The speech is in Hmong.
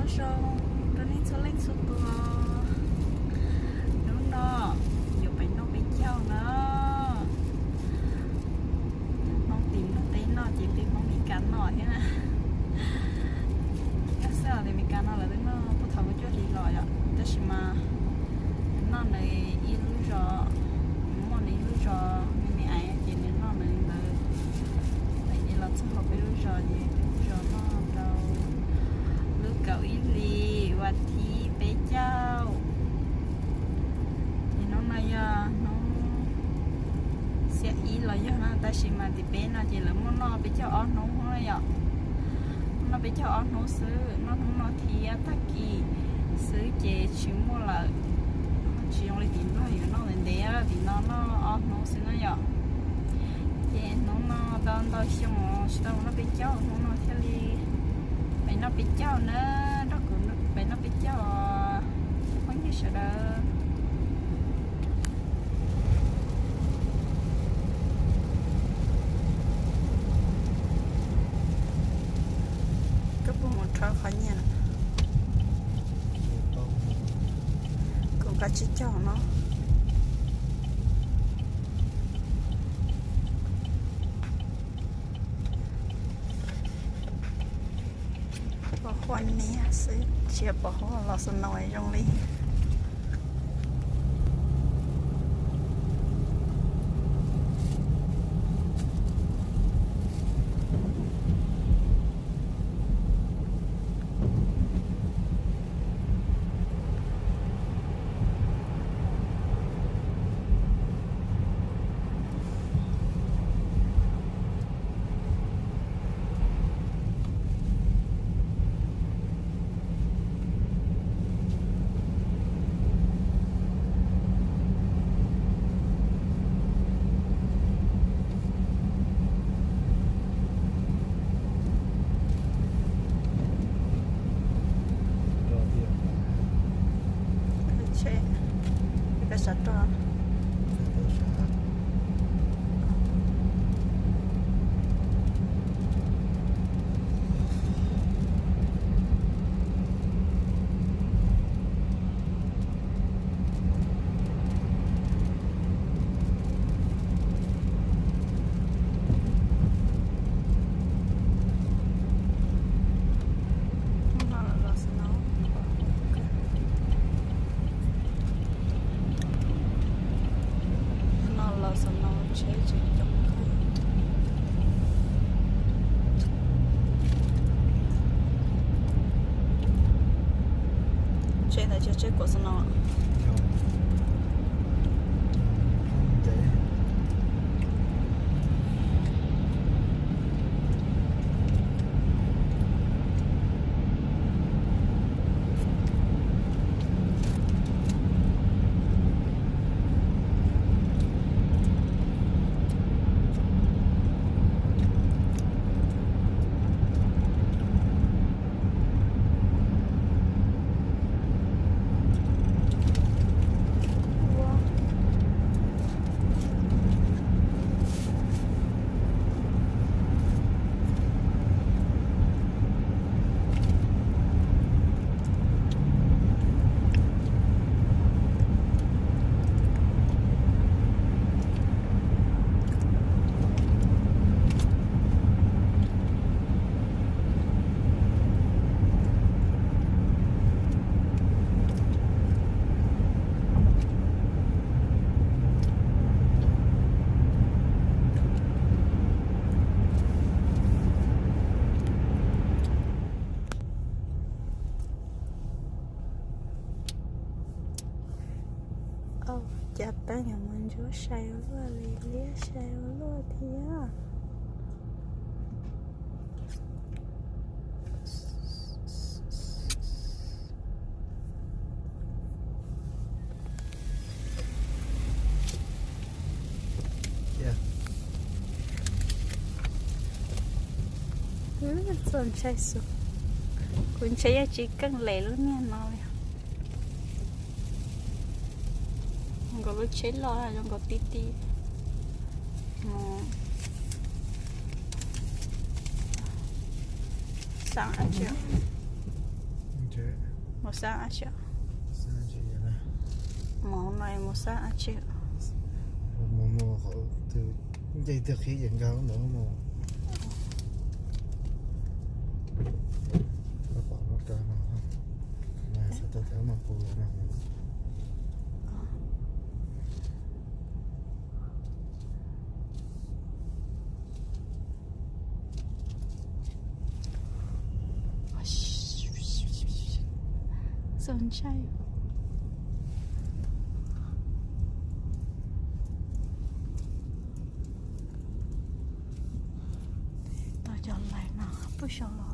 Zoo rau nej txhua leej txhua tus, hnub no yuav pem noj peb caug na. Hmoob tim Nplog teb noj ces peb Hmoob Meskas noj thiab na. Yog xwb os, tias Meskas no lawv twb noj puag thaum lub cuaj hli los yom, tab sis mas noj nws ib lub zos, muaj nws ib lub zos me me ais ces nws noj nws ntawd. Ces los txog hauv peb lub zos ces peb lub zos noj rau lub kaum ib hlis vas thib peb caug. Ces hnub no yog hnub xiab ib los yog na, tab sis mas tim peb no ces lawv muaj noj peb caug ob hnub na yom. Muaj noj peb caug ob hnub xwb, noj hnub no thiab tag kis xwb ces tsis muaj lawm. Tsis zoo li tim Nplog yuav noj ntev ntev, tim no noj ob hnub xwb na yom. Ces hnub no tau ntau xyoo tsis tau mus noj peb caug, hnub no thiaj li pem noj peb caug na, nrog kuv pem noj peb caug os phooj ywg sawv daws. Koj puas mus rho qhov nyiaj na? Kuv kav tsij cog no. Pom huaj niab xwb, tsis pom huaj los snow zoo li. No los snow tsheb tseem coob kawg. Tsheb ntawd tsheb kuam snow. Au, cas peb yuav mus ntsuab sai ua luaj li, liab sai ua luaj thiab. Txaus ntshai xwb. Kuv ntshe yeej tsis keej lem lub niag no li. Nkaus lub tsheb loj zoo nkaus ti ti. Xav tsis Mus xab dab tsi? Mus no mus xab dab tsi? Mus mus qhov twg nce twg qhib ces nkag ntawd mus. Koj pom lub kab no, xav tau tau mas pus no. Txaus ntshai. Tau cov lais no pub sau los.